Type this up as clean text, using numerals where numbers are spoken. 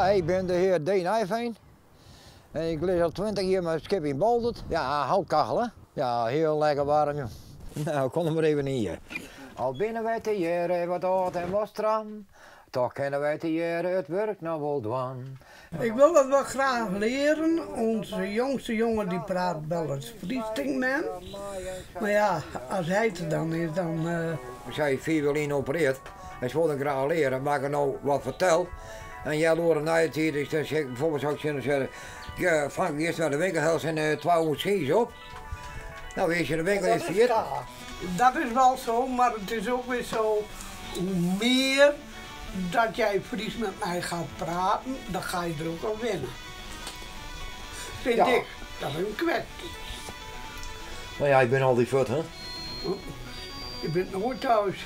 Ja, ik ben de heer D. Nijveen. En ik lis al 20 jaar met het schip in Boldert. Ja, houtkachel, Ja, heel lekker warm, joh. Nou, kom er maar even in. Al binne wy tegearre wat âld en wat stram, toch kinne wy tegearre it wurk noch wol dwaan. Ik wil dat wel graag leren. Onze jongste jongen die praat wel eens Fries tegen men. Maar ja, als hij het er dan is, dan... Ik sei 4 wike lyn operearre en se wollen graach leare, mar ik no wat fertel. En hja loare nei de tiid, dus dan sis ik bijvoorbeeld zou ik tsjin har sizze, ja, Frank, earst nei de winkel hel en 2 ûns tsiis op. Nou, earst yn de winkel Dat is is ferjitten. Dat is wel zo, maar het is ook weer zo, hoe meer dat jij Fries met mij gaat praten, dan ga je er ook aan wennen. Vind ik. Dat is een kwestie. Maar ja, ik ben altyd fuort, hè? Je bent nooit thuis.